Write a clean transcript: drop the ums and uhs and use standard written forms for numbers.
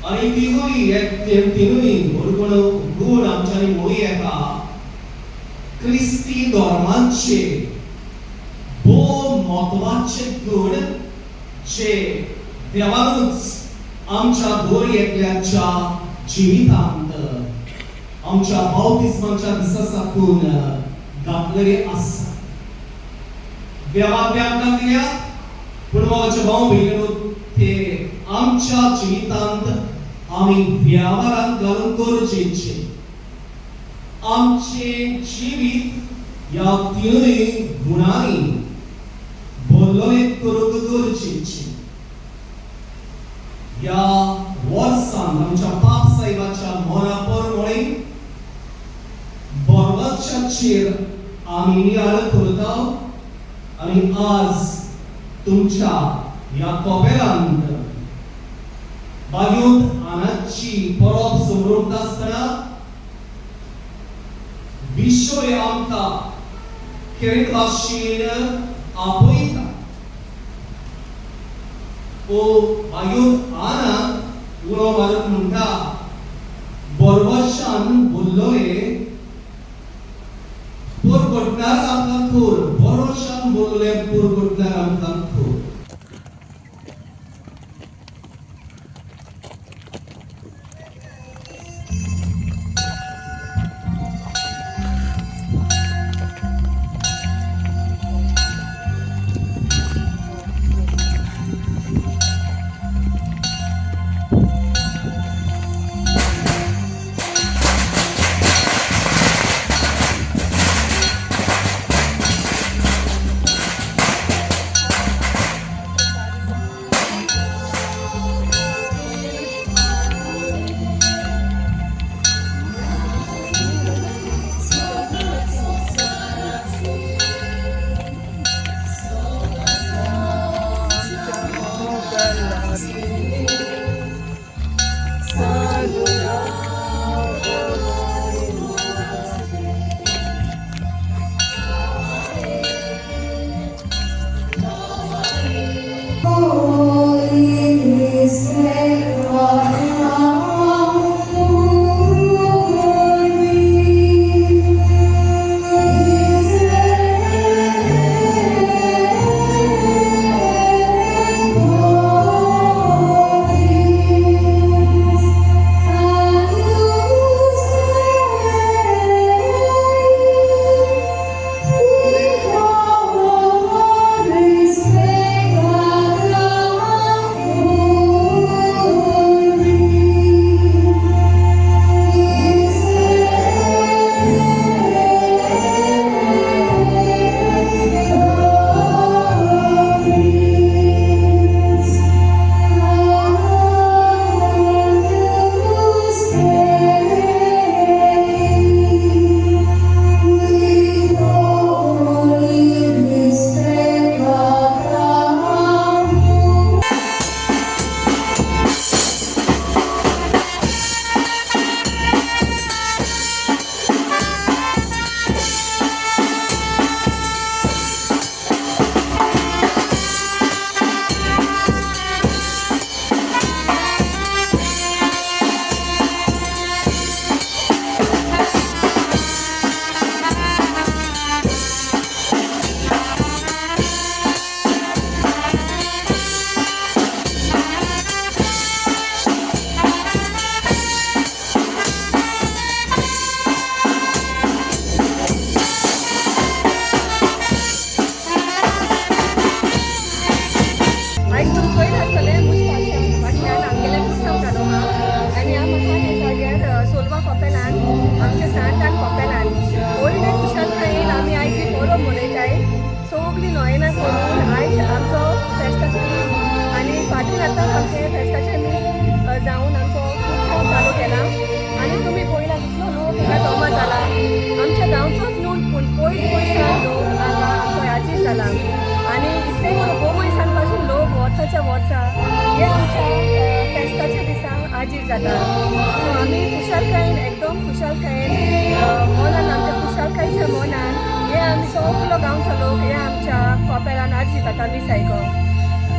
आनी तिगूय तिनूय गुण गुण आमच्यांनी म्हणू येता क्रिस्ती धर्माचे भोव म्हत्वाचे गुण जे देवानूच आमच्या दर एकल्याच्या जिवितांत आमच्या बाप्तिस्माच्या दिसा साकून घातलेले आसा. देवान ते आमकां दिल्या, पूण मोगाचे भाव भयणीनो, ते आमच्या जिवितांत आमी वेव्हारांत घालूंक गरजेचे. आमचें जिवीत ह्या तिनूय गुणांनी भरलें करूंक गरजेचें. ह्या वर्सान आमच्या पाप साहेबाच्या मना परमळे बरवशाचेर आमी नियाळ करता आनी आज तुमच्या ह्या कपेलांत बागेंत आनाची परब समरोवता आसतना विशय आमकां खेरीत भाशेन आपयता. ओ बागेंत आनाक उलो मारून म्हणटा, बरवशान बोल्लोले पुरगुटणार आमकां थोर, बरोशान बोल्ले पुरगुटणार आमकां थोर. आयज तुमी पळयत आसतलें, मुज फाटल्यान आमगेलें पुस्तक जालो आहा आनी ह्या म्हाका हे जाग्यार सोलवा कपेलान, आमच्या सांतान कपेलान व्हडले खुशालकायेन आमी आयज ही परब मनयताय. सगळीं नोयेनां करून आयज आमचो फेस्ताचो दीस आनी फाटीं आतांच आमचें फेस्ताचें मीस जावन आमचो उत्सव चालू केला. आनी तुमी पळयला कितलो लोक हांगा जमा जाला. आमच्या गांवचोच न्हू, पूण पयस पयसान लोक हांगा आमचो याजीर जाला आनी इतले करून भोव मनशां पासून लोक वर्साच्या वर्सा हे आमच्या फेस्ताच्या दिसा हाजीर जाता. सो आमी खुशालकायेन, एकदम खुशालकायेन मनान, आमच्या खुशालकायेच्या मनान हे आमी सगलो गांवचो लोक हे आमच्या कपेलान हाजीर जाता मीस आयको.